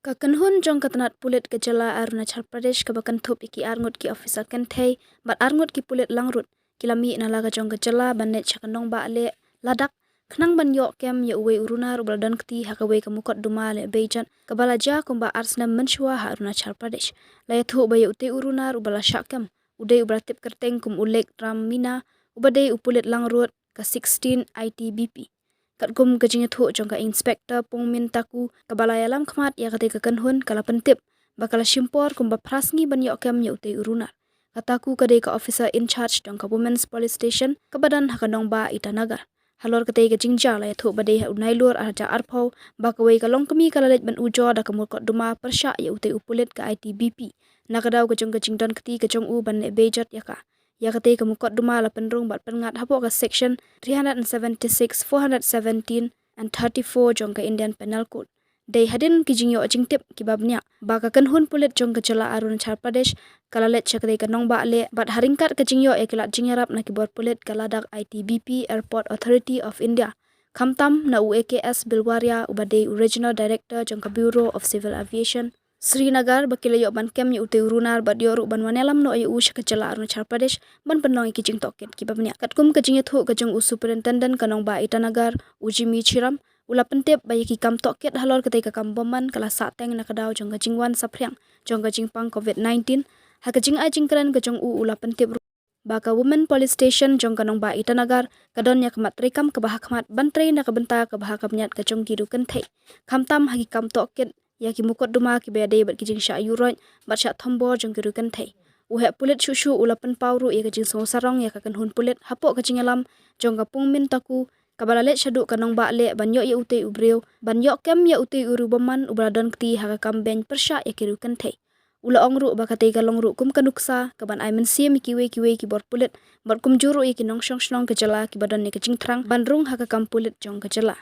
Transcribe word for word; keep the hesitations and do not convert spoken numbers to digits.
Ka kynhun jong ka tnat pulit ka jylla Arunachal Pradesh kaba kynthup ïa ki arngut ki officer kynthei bad arngut ki pulit langrut ki la mih na la ka jong ka jylla ban leit sha ka nongbah leh Ladakh khnang ban ïoh kem ïa uwei u runar uba la don kti ha kawei ka mukotduma leh beijot kaba la jia kumba ar snem mynshuwa ha Arunachal Pradesh. La ïathuh ba ïa utei u runar uba la shah kem u dei uba la tip kyrteng kum u Lek Ram Mina, uba dei u pulit langrut ka sixteen I T B P. Katkum ka jingïathuh jong ka Inspector Pungmin Taku kaba la ïalam khmat ïa katei ka kynhun ka la pyntip ba ka la shim por kumba phra sngi ban ïoh kem ïa utei u runar. Ka Taku ka dei ka officer in charge jong ka Women's Police Station kaba don ha ka nongbah Itanagar. Halor katei ka jingjia la ïathuh ba dei ha u Nailur ar hajar arphew ba kawei ka longkmie ka la leit ban ujor da ka mukotduma pyrshah ïa utei u pulit ka I T B P na ka daw ka jong ka jingdon kti ka jong u ban leh beijot ïa ka. Ïa katei ka mukotduma la pynrung bad pynngat hapoh ka section three hundred and seventy-six, four hundred seventeen and thirty-four jong ka Indian Penal Code. Dei hadien ki jingïoh jingtip kiba bniah ba ka kynhun pulit jong ka jylla Arunachal Pradesh ka la leit sha katei ka nongbah leh bad ha ryngkat ka jingïoh ïa ki lad jingïarap na ki bor pulit ka Ladakh I T B P Airport Authority of India, khamtam na u A K S Bilwaria uba dei u Regional Director jong ka Bureau of Civil Aviation, Srinagar, ba ki la ïoh ban kem ïa utei u runar bad ïoh ruh ban wan ïalam noh ïa u sha ka jylla Arunachal Pradesh ban pynlong ïa ki jingtohkit kiba bniah. Katkum ka jingïathuh ka jong u Superintendent ka nongbah Itanagar, u Jimmy Chiram, u la pyntip ba ïa ki kam tohkit halor katei ka kam bymman ka la sahteng na ka daw jong ka jingwan saphriang jong ka jingpang covid nineteen. Ha ka jingai jingkren ka jong u u la pyntip ruh ba ka Women Police Station jong ka nongbah Itanagar ka don ïa ka mat treikam kaba ha khmat ban trei na ka bynta kaba ha ka bniat ka jong ki riew kynthei, khamtam ha ki kam tohkit ïa ki mukotduma kiba ïadei bad ki jingshah ïuhroit bad shah thombor jong ki riew kynthei. U heh pulit shuh shuh u la pynpaw ruh ïa ka jingsngewsarong ïa ka kynhun pulit hapoh ka jingïalam jong ka Pungmin Taku kaba la leit shaduh ka nongbah leh ban ïoh ïa utei u briew, ban ïoh kem ïa utei u riewbymman uba la don kti ha ka kam beiñ pyrshah ïa ki riew kynthei. U la ong ruh ba katei ka long ruh kum ka nuksa kaban ai mynsiem ïa kiwei kiwei ki bor pulit bad kumjuh ruh ïa ki nongshong shnong ka jylla kiba don ïa ka jingthrang ban rung ha ka kam pulit jong ka jylla.